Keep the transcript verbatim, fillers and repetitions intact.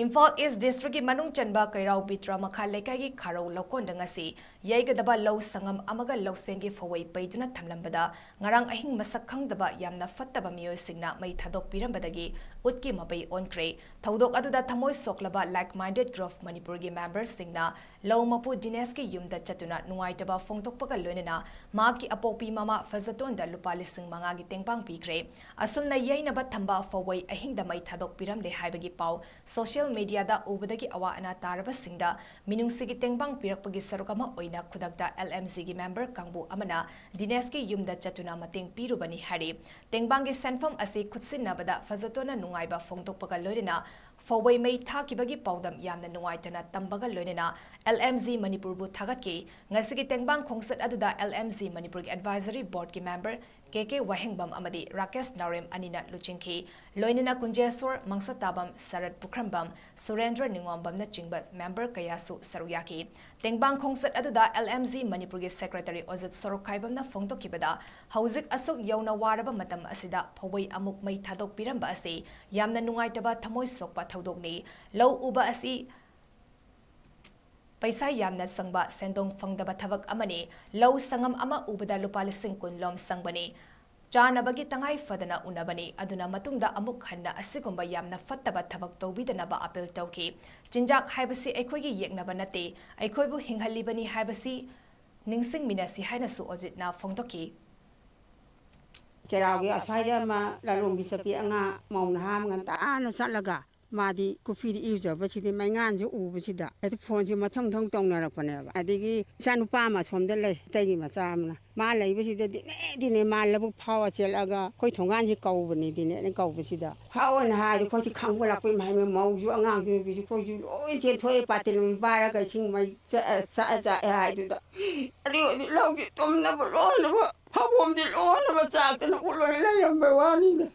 ꯏꯝꯐꯥꯜ ꯏꯁ ꯗꯤꯁꯇ꯭ꯔꯤꯛꯀꯤ ꯃꯅꯨꯡ ꯆꯟꯕ ꯀꯩꯔꯥꯎ ꯕꯤꯇ꯭ꯔꯥ ꯃꯈꯥ ꯂꯩꯀꯥꯏꯒꯤ ꯈꯥꯔꯧ ꯂꯧꯀꯣꯟꯗ ꯉꯁꯤ ꯌꯩꯒꯗꯕ ꯂꯧ ꯁꯪꯉꯝ ꯑꯃꯒ ꯂꯧꯁꯦꯡꯒꯤ ꯐꯧꯋꯩ ꯄꯩꯗꯨꯅ ꯊꯝꯂꯝꯕꯗ ꯉꯔꯥꯡ ꯑꯍꯤꯡ ꯃꯁꯛ ꯈꯪꯗꯕ ꯌꯥꯝꯅ ꯐꯠꯇꯕ ꯃꯤꯑꯣꯏꯁꯤꯡꯅ ꯃꯩ ꯊꯥꯗꯣꯛꯄꯤꯔꯝꯕꯗꯒꯤ ꯎꯠꯀꯤ ꯃꯄꯩ ꯑꯣꯟꯈ꯭ꯔꯦ꯫ ꯊꯧꯗꯣꯛ ꯑꯗꯨꯗ ꯊꯃꯣꯏ ꯁꯣꯛꯂꯕ Like Minded Group ꯃꯅꯤꯄꯨꯔꯒꯤ ꯃꯦꯝꯕꯔꯁꯤꯡꯅ ꯂꯧ ꯃꯄꯨ ꯗꯤꯅꯦꯁꯀꯤ ꯌꯨꯝꯗ ꯆꯠꯇꯨꯅ ꯅꯨꯡꯉꯥꯏꯇꯕ ꯐꯣꯡꯗꯣꯛꯄꯒ ꯂꯣꯏꯅꯅ ꯃꯍꯥꯛꯀꯤ ꯑꯄꯣꯛꯄꯤ ꯃꯃꯥ ꯐꯖꯇꯣꯟꯗ ꯂꯨꯄꯥ ꯂꯤꯁꯤꯡ ꯃꯉꯥꯒꯤ ꯇꯦꯡꯕꯥꯡ ꯄꯤꯈ꯭ꯔꯦ꯫ ꯑꯁꯨꯝꯅ ꯌꯩꯅꯕ ꯊꯝꯕ ꯐꯧꯋꯩ ꯑꯍꯤꯡꯗ ꯃꯩ ꯊꯥꯗꯣꯛꯄꯤꯔꯝꯂꯦ ꯍꯥꯏꯕꯒꯤ ꯄꯥꯎ ꯁꯣꯁꯤꯌꯦꯜ ꯃꯤꯗꯤꯌꯥꯗ ꯎꯕꯗꯒꯤ ꯑꯋꯥ ꯑꯅꯥ ꯇꯥꯔꯕꯁꯤꯡꯗ ꯃꯤꯅꯨꯡꯁꯤꯒꯤ ꯇꯦꯡꯕꯥꯡ ꯄꯤꯔꯛꯄꯒꯤ ꯁꯔꯨꯛ ꯑꯃ ꯑꯣꯏꯅ ꯈꯨꯗꯛꯇ ꯑꯦꯜ ꯑꯦꯝ ꯖꯤꯒꯤ ꯃꯦꯝꯕꯔ ꯀꯥꯡꯕꯨ ꯑꯃꯅ ꯗꯤꯅꯦꯁꯀꯤ ꯌꯨꯝꯗ ꯆꯠꯇꯨꯅ ꯃꯇꯦꯡ ꯄꯤꯔꯨꯕꯅꯤ ꯍꯥꯏꯔꯤ꯫ ꯇꯦꯡꯕꯥꯡꯒꯤ ꯁꯦꯟꯐꯝ ꯑꯁꯤ ꯈꯨꯠꯁꯤꯟꯅꯕꯗ ꯐꯖꯇꯣꯟꯅ ꯅꯨꯡꯉꯥꯏꯕ ꯐꯣꯡꯗꯣꯛꯄꯒ ꯂꯣꯏꯅꯅ ꯐꯧꯕꯩ ꯃꯩ ꯊꯥꯈꯤꯕꯒꯤ ꯄꯥꯎꯗꯝ ꯌꯥꯝꯅ ꯅꯨꯡꯉꯥꯏꯇꯅ ꯇꯝꯕꯒ ꯂꯣꯏꯅꯅ ꯑꯦꯜ ꯑꯦꯝ ꯖꯤ ꯃꯅꯤꯄꯨꯔꯕꯨ ꯊꯥꯒꯠꯈꯤ꯫ ꯉꯁꯤꯒꯤ ꯇꯦꯡꯕꯥꯡ ꯈꯣꯡꯆꯠ ꯑꯗꯨꯗ ꯑꯦꯜ ꯑꯦꯝ ꯖꯤ ꯃꯅꯤꯄꯨꯔꯒꯤ ꯑꯦꯗꯚꯥꯏꯖꯔꯤ ꯕꯣꯔꯗꯀꯤ ꯃꯦꯝꯕꯔ ꯀꯦ ꯀꯦ ꯋꯥꯍꯦꯡꯕꯝ ꯑꯃꯗꯤ ꯔꯥꯀꯦꯁ ꯅꯥꯎꯔꯦꯝ ꯑꯅꯤꯅ ꯂꯨꯆꯤꯡꯈꯤ꯫ ꯂꯣꯏꯅꯅ ꯀꯨꯟꯖꯦꯁꯣꯔ, ꯃꯪꯁꯇꯥꯕꯝ, ꯁꯔꯠ ꯄꯨꯈ꯭ꯔꯝꯕꯝ, ꯁꯨꯔꯦꯟꯗ꯭ꯔ ꯅꯤꯉꯣꯝꯕꯝꯅꯆꯤꯡꯕ ꯃꯦꯝꯕꯔ ꯀꯌꯥꯁꯨ ꯁꯔꯨꯛ ꯌꯥꯈꯤ꯫ ꯇꯦꯡꯕꯥꯡ ꯈꯣꯡꯆꯠ ꯑꯗꯨꯗ ꯑꯦꯜ ꯑꯦꯝ ꯖꯤ ꯃꯅꯤꯄꯨꯔꯒꯤ ꯁꯦꯀ꯭ꯔꯦꯇꯔꯤ ꯑꯣꯖꯤꯠ ꯁꯣꯔꯣꯛꯈꯥꯏꯕꯝꯅ ꯐꯣꯡꯗꯣꯛꯈꯤꯕꯗ, ꯍꯧꯖꯤꯛ ꯑꯁꯨꯛ ꯌꯧꯅ ꯋꯥꯔꯕ ꯃꯇꯝ ꯑꯁꯤꯗ ꯐꯧꯕꯩ ꯑꯃꯨꯛ ꯃꯩ ꯊꯥꯗꯣꯛꯄꯤꯔꯝꯕ ꯑꯁꯤ ꯌꯥꯝꯅ ꯅꯨꯡꯉꯥꯏꯇꯕ ꯊꯃꯣꯏ ꯁꯣꯛꯄ ꯊꯧꯗꯣꯛꯅꯤ꯫ ꯂꯧ ꯎꯕ ꯑꯁꯤ ꯄꯩꯁꯥ ꯌꯥꯝꯅ ꯆꯪꯕ, ꯁꯦꯟꯗꯣꯡ ꯐꯪꯗꯕ ꯊꯕꯛ ꯑꯃꯅꯤ꯫ ꯂꯧ ꯁꯪꯉꯝ ꯑꯃ ꯎꯕꯗ ꯂꯨꯄꯥ ꯂꯤꯁꯤꯡ ꯀꯨꯟ ꯂꯣꯝ ꯆꯪꯕꯅꯤ꯫ ꯆꯥꯅꯕꯒꯤ ꯇꯉꯥꯏ ꯐꯗꯅ ꯎꯅꯕꯅꯤ꯫ ꯑꯗꯨꯅ ꯃꯇꯨꯡꯗ ꯑꯃꯨꯛ ꯍꯟꯅ ꯑꯁꯤꯒꯨꯝꯕ ꯌꯥꯝꯅ ꯐꯠꯇꯕ ꯊꯕꯛ ꯇꯧꯕꯤꯗꯅꯕ ꯑꯥꯄꯤꯜ ꯇꯧꯈꯤ꯫ ꯆꯤꯟꯖꯥꯛ ꯍꯥꯏꯕꯁꯤ ꯑꯩꯈꯣꯏꯒꯤ ꯌꯦꯛꯅꯕ ꯅꯠꯇꯦ, ꯑꯩꯈꯣꯏꯕꯨ ꯍꯤꯡꯍꯜꯂꯤꯕꯅꯤ ꯍꯥꯏꯕꯁꯤ ꯅꯤꯡꯁꯤꯡꯃꯤꯟꯅꯁꯤ ꯍꯥꯏꯅꯁꯨ ꯑꯣꯖꯤꯠꯅ ꯐꯣꯡꯗꯣꯛꯈꯤ꯫ ꯀꯦꯔꯥꯎꯒꯤ ꯑꯁ꯭ꯋꯥꯏꯗ ꯑꯃ ꯂꯂꯣꯟꯕꯤ ꯆꯠꯄꯤ ꯑꯉꯥꯡ ꯃꯧ ꯅꯍꯥ ꯑꯃ ꯉꯟꯇꯥꯅ ꯆꯠꯂꯒ ꯃꯥꯗꯤ ꯀꯨꯐꯤꯗ ꯏꯔꯨꯖꯕꯁꯤꯗꯤ ꯃꯩꯉꯥꯟꯁꯦ ꯎꯕꯁꯤꯗ ꯍꯦꯛꯇ ꯐꯣꯟꯁꯦ ꯃꯊꯪ ꯃꯊꯪ ꯇꯧꯅꯔꯛꯄꯅꯦꯕ꯫ ꯑꯗꯒꯤ ꯏꯆꯥ ꯅꯨꯄꯥ ꯑꯃ ꯑꯁꯣꯝꯗ ꯂꯩ, ꯏꯇꯩꯒꯤ ꯃꯆꯥ ꯑꯃꯅ꯫ ꯃꯥ ꯂꯩꯕꯁꯤꯗ ꯗꯤꯅꯦ ꯗꯤꯅꯦ ꯃꯥ ꯂꯧꯕꯨꯛ ꯐꯥꯎꯔ ꯆꯦꯜꯂꯛꯑꯒ ꯑꯩꯈꯣꯏ ꯊꯣꯡꯒꯥꯟꯁꯤ ꯀꯧꯕꯅꯤ, ꯗꯤꯅꯦꯅ ꯀꯧꯕꯁꯤꯗ꯫ ꯍꯥꯎ ꯑꯅ ꯍꯥꯏꯔꯗꯤ ꯑꯩꯈꯣꯏꯁꯤ ꯈꯪꯕ ꯂꯥꯛꯄ ꯏꯃꯥ ꯏꯕꯦꯝꯃ ꯃꯧꯁꯨ ꯑꯉꯥꯡꯁꯨ ꯅꯨꯄꯤꯁꯨ ꯑꯩꯈꯣꯏꯁꯨ ꯂꯣꯏ ꯆꯦꯟꯊꯣꯛꯑꯦ, ꯄꯥꯇꯤꯟ ꯄꯥꯏꯔꯒ ꯏꯁꯤꯡ ꯃꯩ ꯆꯥꯛꯑꯦ, ꯆꯥꯛꯑꯦ, ꯆꯥꯛꯑꯦ ꯍꯥꯏꯗꯨꯗ꯫ ꯑꯗꯨ ꯑꯣꯏꯔꯗꯤ ꯂꯧꯁꯤ ꯇꯨꯝꯅꯕ ꯂꯣꯏꯅꯃꯛ ꯐꯧꯕꯣꯝꯗꯤ ꯂꯣꯏꯅꯃꯛ ꯆꯥꯛꯇꯅ ꯎꯠꯂꯣꯏ ꯂꯩꯔꯝꯕ ꯋꯥꯅꯤꯗ꯫